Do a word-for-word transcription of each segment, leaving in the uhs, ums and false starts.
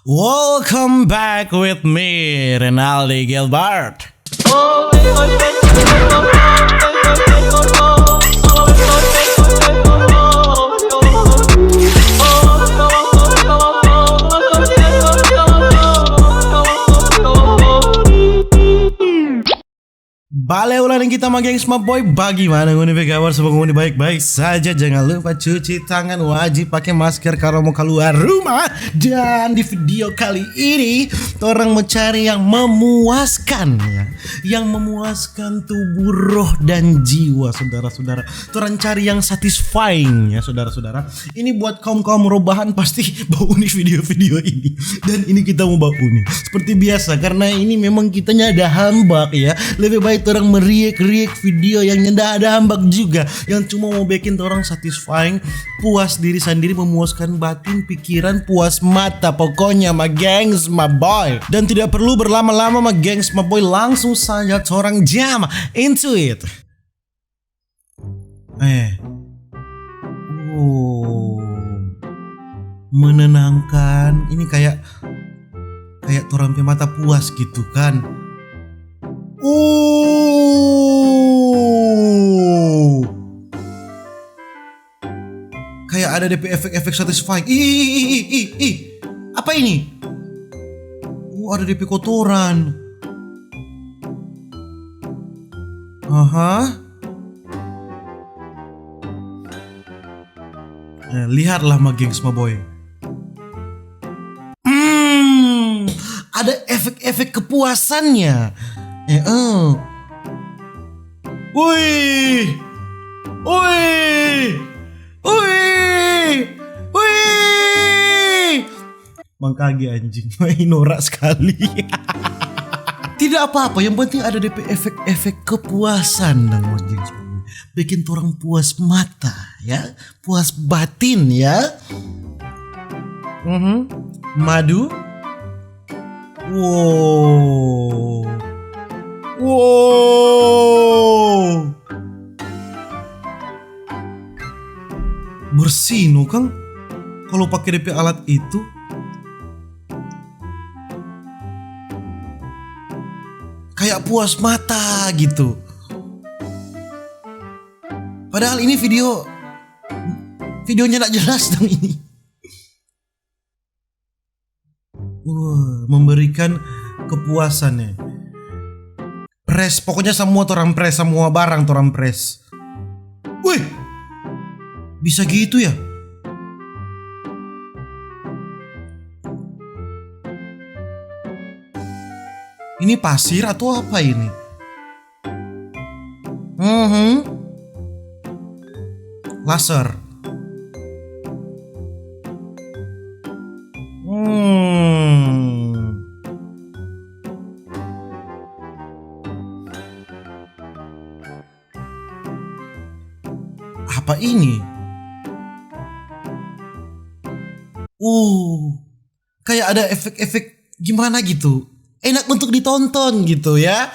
Welcome back with me, Renaldi Gilbert. Bale ulang deng kita, ma gengs, ma boy. Bagimana ngoni pe kabar? Semoga ngoni baik-baik saja. Jangan lupa cuci tangan, wajib pake masker kalu mo kaluar rumah. Dan di video kali ini, torang mo cari yang memuaskan, ya, yang memuaskan tubuh, roh, dan jiwa, saudara-saudara. Torang cari yang satisfying, ya, saudara-saudara. Ini buat kaum-kaum rebahan pasti bauni video-video ini. Dan ini kita mo bauni. Seperti biasa, karena ini memang kitanya ada hambak, ya. Lebih baik torang meriak-riak video yang nyanda ada hambak juga, yang cuma mo bikin torang satisfying, puas diri sandiri, memuaskan batin, pikiran, puas mata. Pokoknya, ma gengs, ma boy. Dan tidak perlu berlama-lama, ma gengs, ma boy. Langsung saja torang jump into it. Eh. Oh. Menenangkan. Ini kayak, kayak torang pe mata puas gitu kan. Oh. Kayak ada depe efek-efek satisfying. Ih, ih, ih, ih, ih, ih. Apa ini? Oh, ada depe kotoran. Aha. Eh, lihatlah, ma gengs, ma boy. Hmm, ada efek-efek kepuasannya. Eh, eh. Wih. Wih. Wih. Wih. Mangkage anjing, main norak sekali. Tidak apa-apa, yang penting ada depe efek-efek kepuasan dang, anjing. Bikin torang puas mata, ya, puas batin, ya. Mhm. Madu. Wow. Wow. Bersih no kang, kalau pake depe alat itu. Kayak puas mata gitu. Padahal ini video, videonya ndak jelas dong ini. Wah, memberikan kepuasan ya. Press, pokoknya semua torang press, semua barang torang press. Wih, bisa gitu ya? Ini pasir atau apa ini? Mhm. Laser. Hmm. Apa ini? Uh, kayak ada efek-efek gimana gitu. Enak untuk ditonton gitu ya.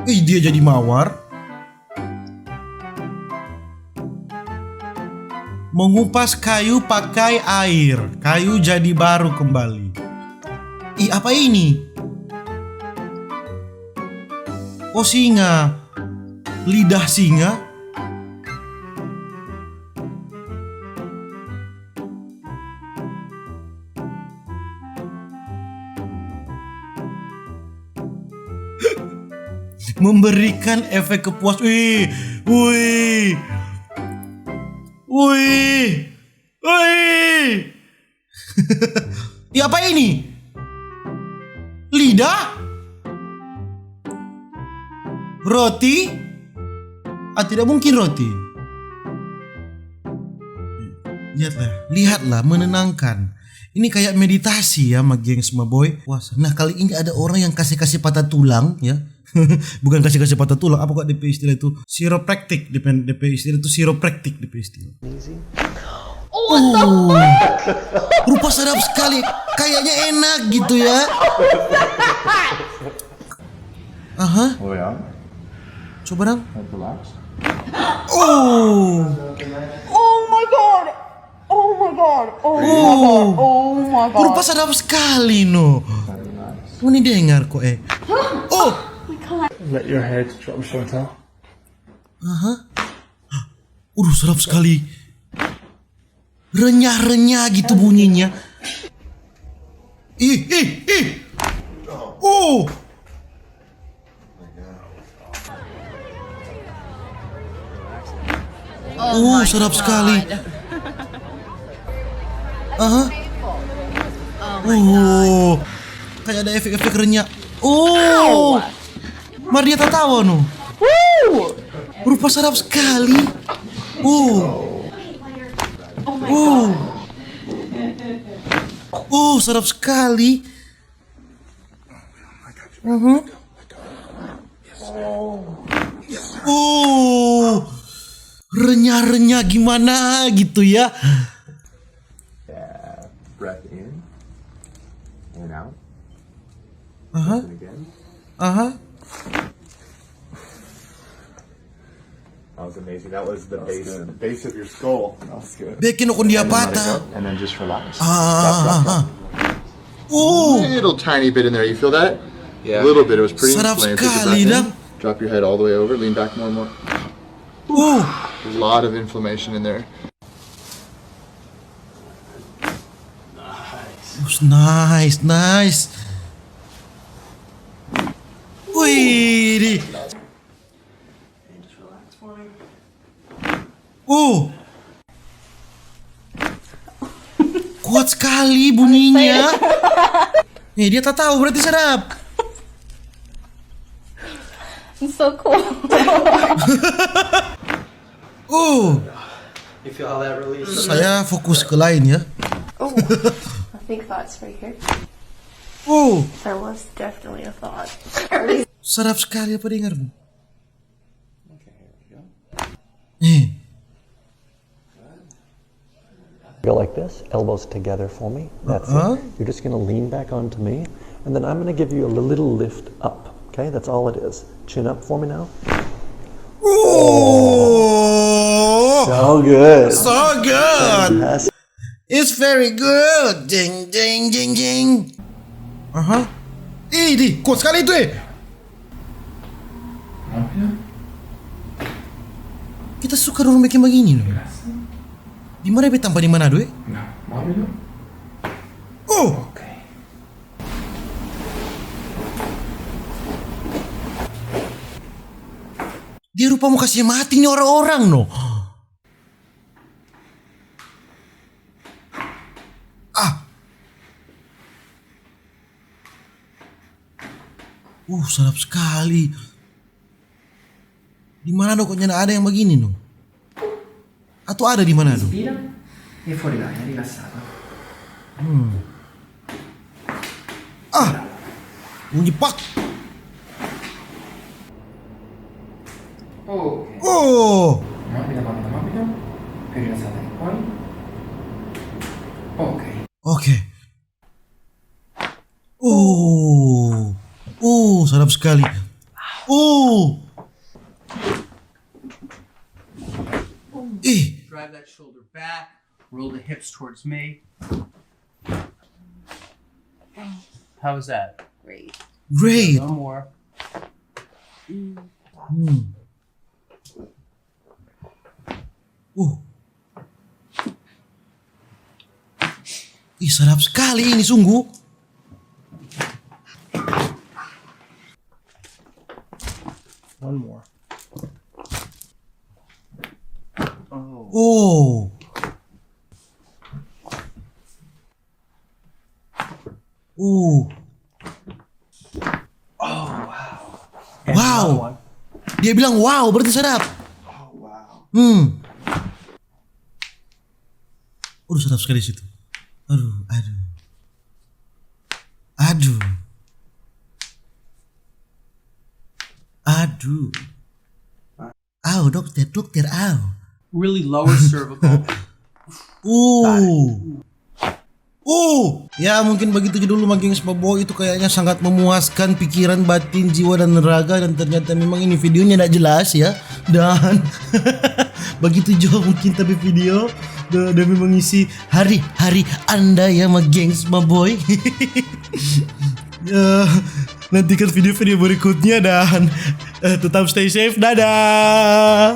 Ih, dia jadi mawar. Mengupas kayu pakai air, kayu jadi baru kembali. Ih, apa ini? Oh, singa. Lidah singa. Memberikan efek kepuas-, wih, wih, wih, wih. Ya, apa ini? Lidah? Roti? Ah, tidak mungkin roti. Lihatlah, lihatlah, menenangkan. Ini kayak meditasi ya, ma gengs, ma boy. Puasa. Nah, kali ini ada orang yang kasih-kasih patah tulang ya. Bukan kasih-kasih patah tulang, apa kok depe istilah itu? Chiropractic, depe, depe istilah itu chiropractic, depe istilah. What the fuck? Rupa sadap sekali, kayaknya enak gitu ya. Aha. Oh ya. Coba dong. Relax. Oh. Oh my god! Oh my god! Oh my god! Oh my god! Rupa sadap sekali no. Ngoni dengar ko eh. Oh. My god! Let your head drop, Chantal. Aha. Udah sadap sekali. Renyah-renyah gitu bunyinya. Ih, ih, ih. Oh. Oh, sadap sekali. Aha. Oh, kayak ada efek-efek renyah. Oh, mar dia tatawa no. Rupa sadap sekali. Oh, oh, oh, sadap sekali. Mhm. Oh, renyah-renyah gimana gitu ya? Yeah. Breath in and out. Aha, And again. Aha. That was amazing. That was the base, base of your skull. That's good. Bikin akun dia patah. And then just relax. Ah, ah, ah, ah. Oh, Little tiny bit in there. You feel that? Yeah. A little bit. It was pretty Sadap inflamed. Take a sekali, breath in. Dang. Drop your head all the way over. Lean back more and more. oh. A lot of inflammation in there. Us, nice, nice. Wih, di. Just relax for me. Oh. Kuat sekali bunyinya. Eh, dia tatawa berarti sadap. It's so cool. Oh, You feel how that release? saya fokus ke lain ya. Oh, I think that's right here. Oh, There was definitely a thought. sadap sekali apa dengar. Okay, here we go. Eh, Go like this, elbows together for me. That's Uh-huh. it. You're just gonna lean back onto me, and then I'm gonna give you a little lift up. Okay, that's all it is. Chin up for me now. Oh, So good. So good. Fantastic. It's very good. Ding, ding, ding, ding. Aha. Ih, di, kuat sekali itu eh. Kenapa ya? Kita suka dorang bikin begini no. Di mana be tampa di mana do eh? Nah, mau dulu. Oh, Oke. dia rupa mau kasih mati nih orang-orang no. Ah. Uh, sadap sekali. Di mana do kok nyanda ada yang begini no? Atau ada di mana do? Respira e fuori l'aria, rilassata. Ah, bunyi pak. Ok. Oh, Morbida, morbida, morbida. Più rilassata che puoi. Ok. Oke. Oh, oh, sadap sekali. Oh. Ih, Drive that shoulder back. Roll the hips towards me. How was that? Great. Great. One more. Hmm. Uh. Ih, sadap sekali ini sungguh. One more. Oh. Uh. Oh, wow. Wow. Dia bilang wow, berarti sadap. Oh, wow. Hmm. Aduh, sadap sekali situ. Aduh, aduh. Aduh. Aduh. Au, dokter, dokter, au. Really lower cervical. Uh. Uh. Ya, mungkin begitu dulu, Magengs Maboy. Itu kayaknya sangat memuaskan pikiran, batin, jiwa, dan raga. Dan ternyata memang ini videonya ndak jelas, ya. Dan begitu juga mungkin, tapi video de, de memang isi hari-hari Anda, ya, Magengs Maboy. Ya, nantikan video-video berikutnya dan eh, tetap stay safe. Dadah.